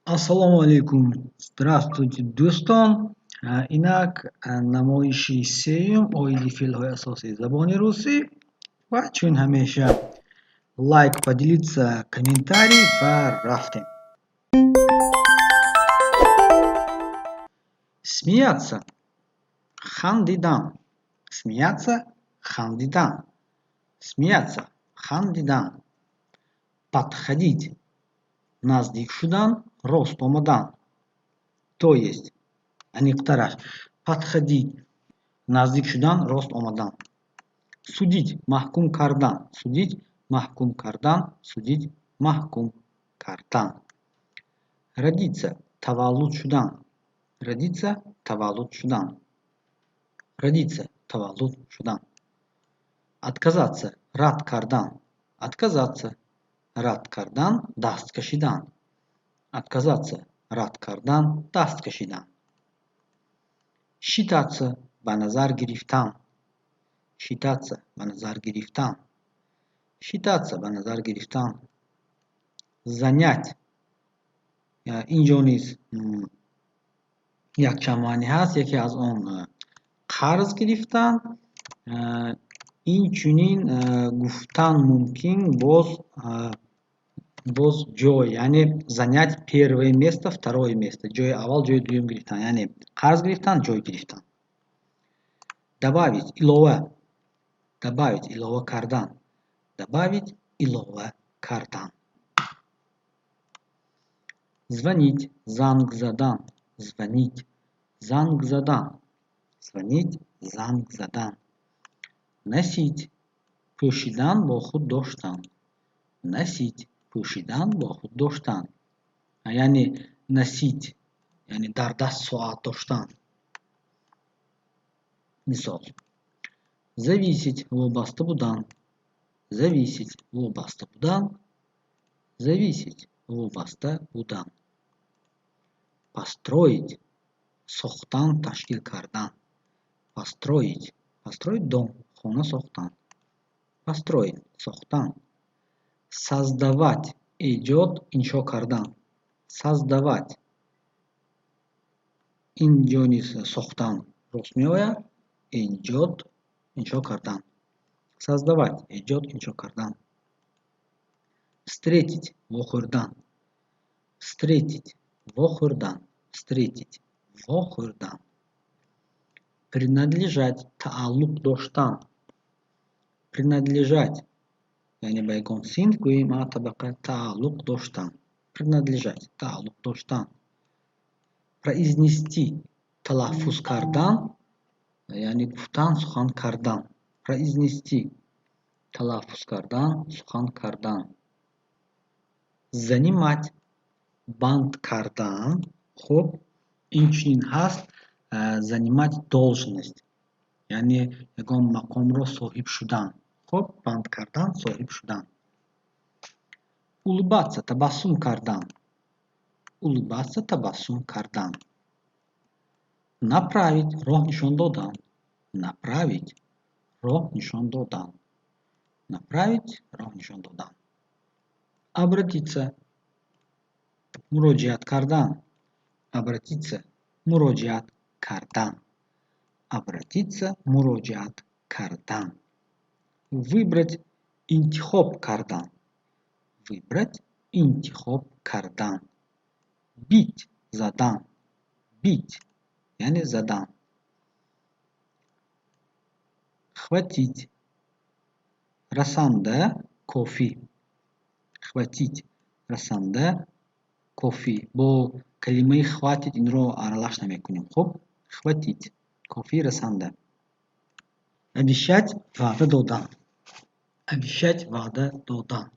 Ассалому алайкум, здравствуйте, дӯстон. Инак намоиши сеюм оиди феълҳои асосии забони русӣ ва чун ҳамеша лайк, поделиться, комментарий ва рафтем. Смеяться, хандидан, смеяться, хандидан, смеяться, хандидан. Подходить, наздик шудан, рост омадан. То есть, аниқтараш, подходить, наздик шудан, рост омадан. Судить, маҳкум кардан, судить, маҳкум кардан, судить, маҳкум кардан. Родиться, таваллуд шудан, родиться, таваллуд шудан, родиться, таваллуд шудан. Отказаться, рад кардан, отказаться, рад кардан, даст кашидан, отказаться, рад кардан, даст кашидан. Считаться, ба назар гирифтан, считаться, ба назар гирифтан, считаться, ба назар гирифтан. Занять, инҷо низ якчанд маънӣ ҳаст. Яке аз он қарз гирифтан, инчунин гуфтан мумкин боз ҷой, яъне занять первое место, второе место, ҷои аввал, ҷои дуюм гирифтан, яъне қарз гирифтан, ҷой гирифтан. Добавить, илова, добавить, илова кардан, добавить, илова кардан. Звонить, занг задан, звонить, занг задан, звонить, занг задан. Носить, пӯшидан, бо худ доштан, носить, пӯшидан, бо худ доштан, яъне носить, яъне дар даст соат доштан. Мисол: зависеть, вобаста будан, зависеть, вобаста будан, зависеть, вобаста будан. Построить, сохтан, ташкил кардан, построить, построить дом, хона сохтан, построить, сохтан. Создавать, эҷод, иншо кардан, создавать, инҷо низ сохтан рост меояд, эҷод, иншо кардан, создавать, эҷод, иншо кардан. Встретить, вохӯрдан, встретить, вохӯрдан, встретить, вохӯрдан. Принадлежать, тааллуқ доштан, принадлежать, яъне ба ягон синф, гӯем, табақа тааллуқ доштан, принадлежать, тааллуқ доштан. Произнести, талаффуз кардан, яъне гуфтан, сухан кардан, произнести, талаффуз кардан, сухан кардан. Занимать, банд кардан. Хуб, инчунин ҳаст занимать должность, яъне ягон мақомро соҳиб шудан. Хуб, банд кардан, соҳиб шудан. Улыбаться, табассум кардан, улыбаться, табассум кардан. Направить, роҳ нишон додан, направить, роҳ нишон додан, направить, роҳ нишон додан. Обратиться, муроҷиат кардан, обратиться, муроҷиат кардан, обратиться, муроҷиат кардан. Выбрать, интихоб кардан, выбрать, интихоб кардан. Бить, задан, бить, яъне задан. Хватить, расанда, кофӣ, хватить, расанда, кофӣ. Бо калимаи хватит инро аралаш намекунем. Хуб, хватить, кофӣ, расанда. Обещать, ваъда додан, обещать, ваъда додан,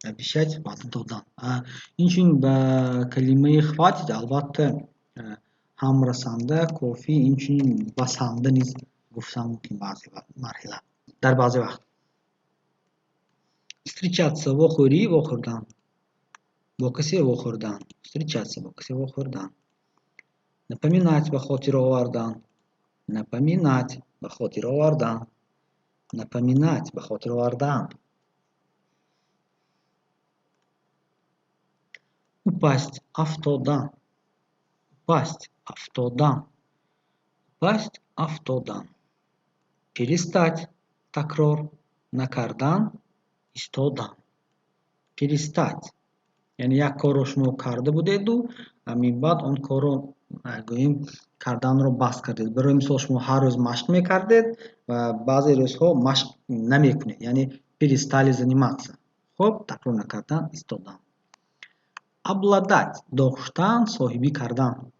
обещать, ваъда додан. Инчунин ба калимаи хватит албатта ҳам расанда, кофӣ, инчунин басанда низ гуфтан мумкин баъзе марҳила, дар баъзе вақт. Встречаться, вохӯрӣ, вохӯрдан, бо касе вохӯрдан, встречаться, бо касе вохӯрдан. Напоминать, ба хотир овардан, напоминать, ба хотир овардан, напоминать, ба хотир овардан. Упасть, афтодан. Упасть, афтодан. Упасть, афтодан. Перестать, такрор накардан, истодан. Перестать, яъне як корро шумо карда будеду, минбаъд он корро, гӯем, карданро бас кардед. Барои мисол, шумо ҳар рӯз машқ мекардед ва баъзе рӯзҳо машқ намекунед, яъне перестали заниматься. Хуб, такрор накардан, истодан. Обладать, доштан, соҳибӣ кардан.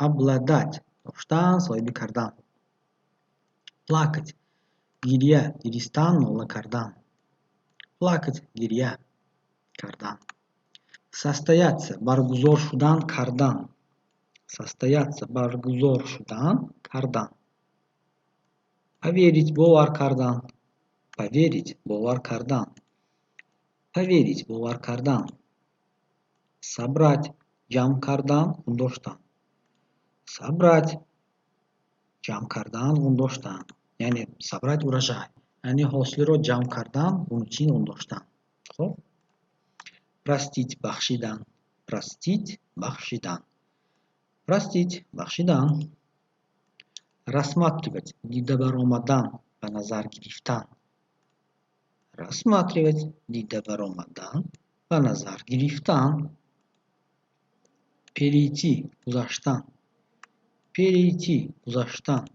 Обладать, доштан, соҳибӣ кардан. Плакать, гиря, гиристан, нола кардан. Плакать, гиря кардан. Состояться, баргузор шудан, кардан. Состояться, баргузор шудан, кардан. Поверить, бовар кардан. Поверить, бовар кардан. Поверить, бовар кардан. Собрать, ҷамъ кардан, гундоштан. Собрать, ҷамъ кардан, гундоштан, яъне собрать урожай, яъне ҳосилро ҷамъ кардан, гунчин, гундоштан. Хуб, простить, бахшидан. Простить, бахшидан. Простить, бахшидан. Рассматривать, дида баромадан, ба назар гирифтан. Рассматривать, дида баромадан, ба назар гирифтан. Перейти, гузаштан. Перейти, гузаштан.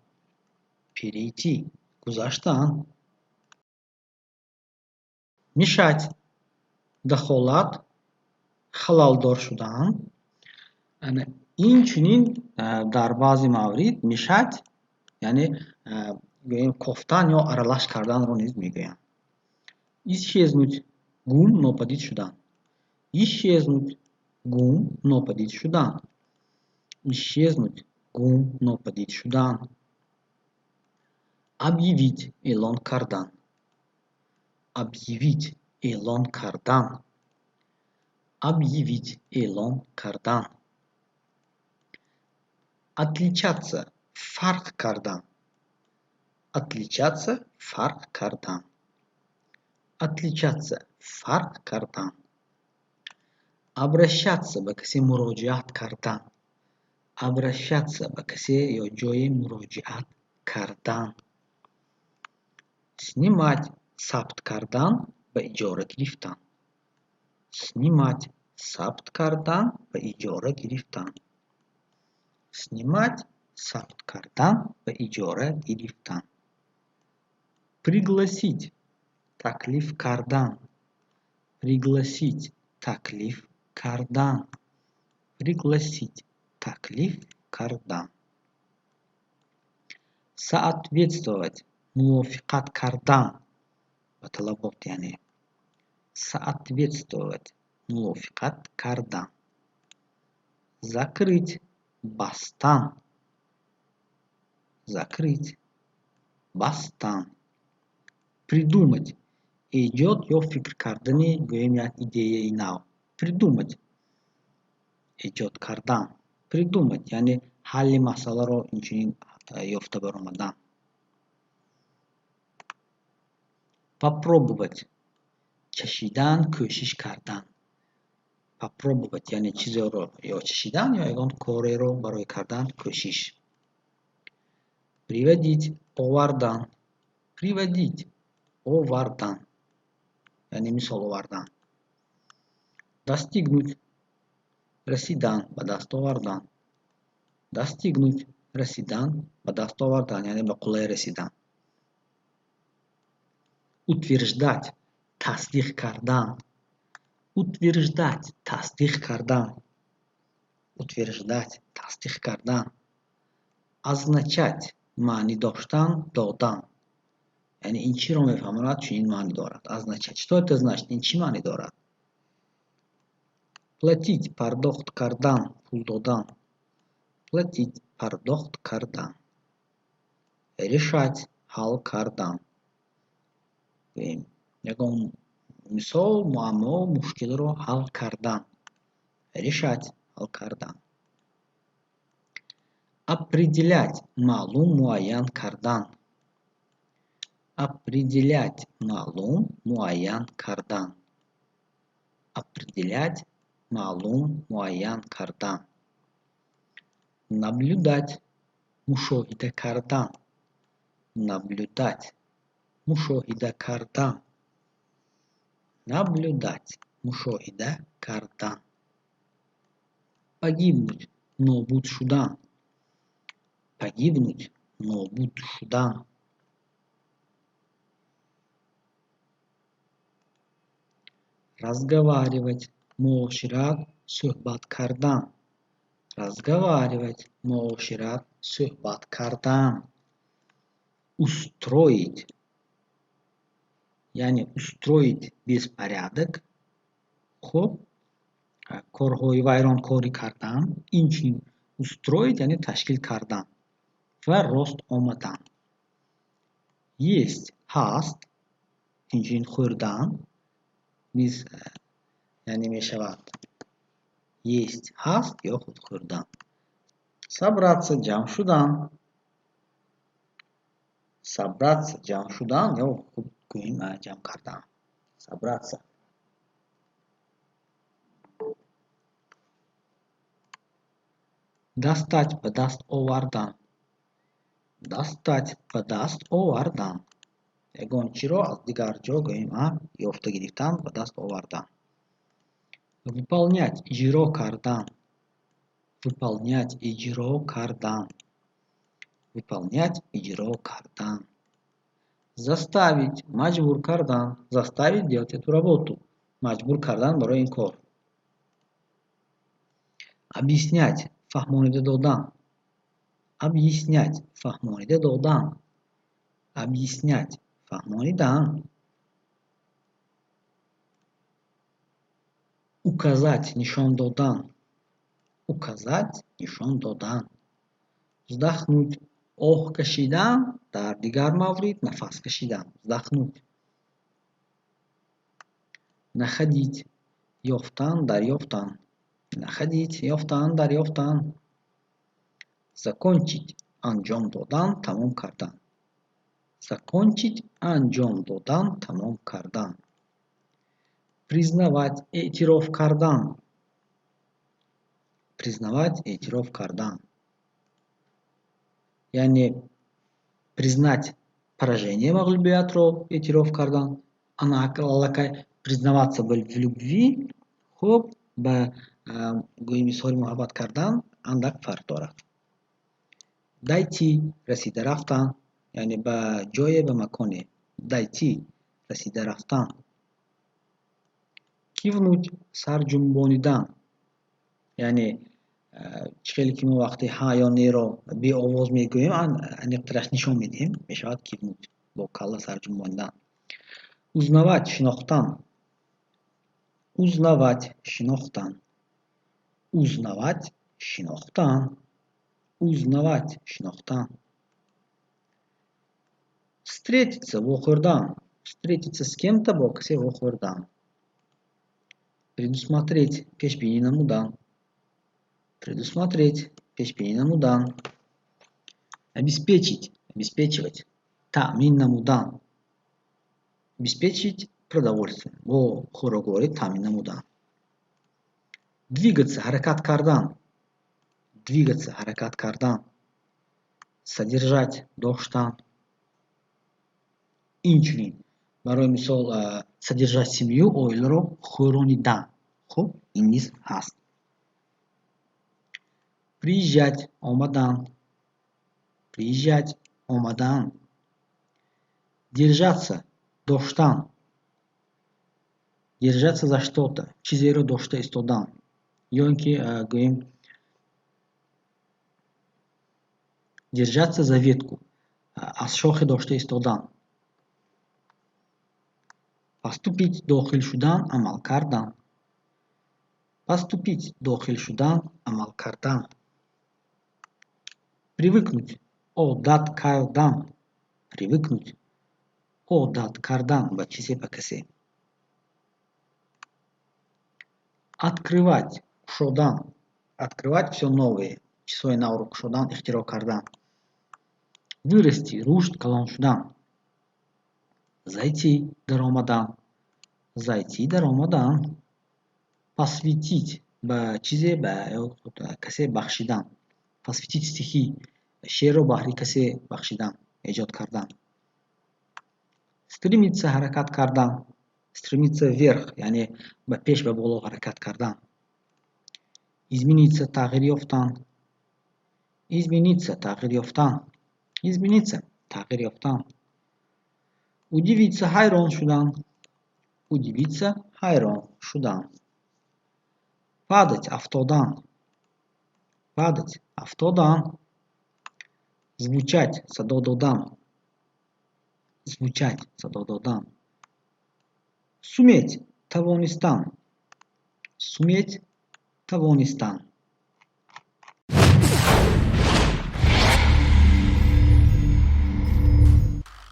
Перейти, гузаштан. Мешать, дахолат, халалдор шудан. Инчунин дар баъзе маврид мешать, яъне гӯем, кофтан ё аралаш карданро низ мегӯянд. Исчезнуть, гум, нопадид шудан. Исчезнуть, гум, нопадид шудан. Исчезнуть, гум, нопадид шудан. Объявить, эълон кардан. Объявить, эълон кардан. Объявить, эълон кардан. Отличаться, фарқ кардан. Отличаться, фарқ кардан. Отличаться, фарқ кардан. Обращаться, ба касе муроҷиат кардан. Обращаться, ба касе ё ҷое муроҷиат кардан. Снимать, сабт кардан, ба иҷора гирифтан. Снимать, сабт кардан, ба иҷора гирифтан. Снимать, сабт кардан, ба иҷора гирифтан. Пригласить, таклиф кардан. Пригласить, таклиф кардан. Пригласить, таклиф кардан. Соответствовать, мувофиқат кардан ба талабот, яъне соответствовать, мувофиқат кардан. Закрыть, бастан. Закрыть, бастан. Придумать, эҷод ё фикр кардани, гӯем, як идеяи нав. Придумать, эҷод кардан. Придумать, яъне ҳалли масъаларо инчунин ёфта баромадан. Попробовать, чашидан, кӯшиш кардан. Попробовать, яъне чизеро ё чашидан, ё ягон кореро барои кардан кӯшиш. Приводить, овардан. Приводить, овардан, яъне мисол овардан. Достигнуть, расидан, ба даст овардан. Достигнуть, расидан, ба даст овардан, яъне ба қуллае расидан. Утверждать, тасдиқ кардан. Утверждать, тасдиқ кардан. Утверждать, тасдиқ кардан. Означать, маънӣ доштан, додан, яъне ин чиро мефаҳмонад, чунин маънӣ дорад. Означать, что это значит, ин чӣ маънӣ дорад? Платить, пардохт кардан, пул додан. Платить, пардохт кардан. Решать, ҳал кардан, ягон мисол, муаммо, мушкилро ҳал кардан. Решать, ҳал кардан. Определять, маълум, муайян кардан. Определять, маълум, муайян кардан. Определять, Маълум, муайян кардан. Наблюдать, мушоҳида кардан. Наблюдать, мушоҳида кардан. Наблюдать, мушоҳида кардан. Погибнуть, нобуд шудан. Погибнуть, нобуд шудан. Разговаривать, муошират, суҳбат кардан. Разговаривать, муошират, суҳбат кардан. Устроить, яъне устроить беспорядок, хуб, корҳои вайронкорӣ кардан, инчунин устроить, яъне ташкил кардан ва рост омадан. Есть, ҳаст, инчунин хӯрдан низ, яъне мешавад есть, ҳаст ё худ хӯрдан. Собраться, ҷамъ шудан. Собраться, ҷамъ шудан ё худ гӯем ҷамъ кардан. Собраться. Достать, ба даст овардан. Достать, ба даст овардан. Ягон чиро аз дигар ҷо гӯем ёфта гирифтан, ба даст овардан. Выполнять, иҷро кардан. Выполнять, иҷро кардан. Выполнять, иҷро кардан. Заставить, маҷбур кардан. Заставить делать эту работу. Маҷбур кардан барои ин кор. Объяснять, фаҳмонида додан. Объяснять, фаҳмонида додан. Объяснять, фаҳмонидан. Указать, нишон додан. Указать, нишон додан. Вздохнуть, оҳ кашидан, дар дигар маврид нафас кашидан. Вздохнуть. Находить, ёфтан, дарёфтан. Находить, ёфтан, дарёфтан. Закончить, анҷом додан, тамом кардан. Закончить, анҷом додан, тамом кардан. Признавать, эътироф кардан. Признавать, эътироф кардан. Яъне признать поражение, мағлубиятро эътироф кардан. Ана аллакай признаваться в любви, хуб, ба гӯем изҳори муҳаббат кардан андак фарқ дорад. Дойти, расида рафтан, яъне ба ҷое, ба маконе. Дойти, расида рафтан. Кивнуть, сар ҷунбонидан, яъне чӣ хеле ки мо вақте ҳа ё неро беовоз мегӯем, аниқтараш нишон медиҳем, мешавад кивнуть, бо калла сар ҷунбонидан. Узнавать, шинохтан. Узнавать, шинохтан. Узнавать, шинохтан. Узнавать, шинохтан. Встретиться, вохӯрдан. Встретиться с кем-то, бо касе вохӯрдан. Предусмотреть, пешбинӣ намудан. Предусмотреть, пешбинӣ намудан. Обеспечить, обеспечивать, таъмин намудан. Обеспечить продовольствием, бо хӯрокворӣ таъмин намудан. Двигаться, ҳаракат кардан. Двигаться, ҳаракат кардан. Содержать, доштан. Инчунин барои мисол содержать семью, оиларо хӯронидан. Хуб, ин низ ҳаст. Приезжать, омадан. Приезжать, омадан. Держаться, доштан. Держаться за что-то, чизеро дошта истодан. Ё ин ки гӯем держаться за ветку, аз шохе дошта истодан. Поступить, дохил шудан, амал кардан. Поступить, дохил шудан, амал кардан. Привыкнуть, одат кардан. Привыкнуть, одат кардан ба чизе, ба касе. Открывать, кушодан. Открывать всё новое, чизҳои навро кушодан, ихтироъ кардан. Вырасти, рушд, калон шудан. Зайти, даромадан. Зайти, даромадан. Посвятить — ба чизе, ба ё касе бахшидан. Посвятить стихи — шеърро баҳри касе бахшидан, эҷод кардан. Стремиться — ҳаракат кардан. Стремиться вверх, яъне ба пеш, ба боло ҳаракат кардан. Измениться — тағйир ёфтан. Измениться — тағйир ёфтан. Измениться — тағйир ёфтан. Удивиться — ҳайрон шудан. Удивиться — ҳайрон шудан. Падать — афтодан. Падать — афтодан. Звучать — садо додан. Звучать — садо додан. Суметь — тавонистан. Суметь — тавонистан.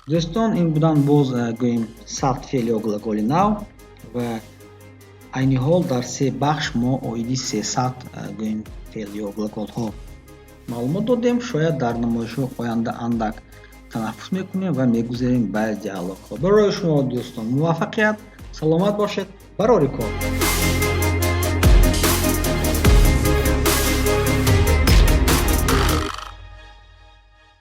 Дӯстон, ин буданд боз, гӯем, 100 феъл ё глаголи нав. Ва айни ҳол дар се бахш мо оиди 300, гӯем, феъл ё глаголҳо маълумот додем. Шояд дар намоишҳои оянда андак танаффус мекунем ва мегузарем ба диалогҳо. Барои шумо, дӯстон, муваффақият, саломат бошед, барори кор.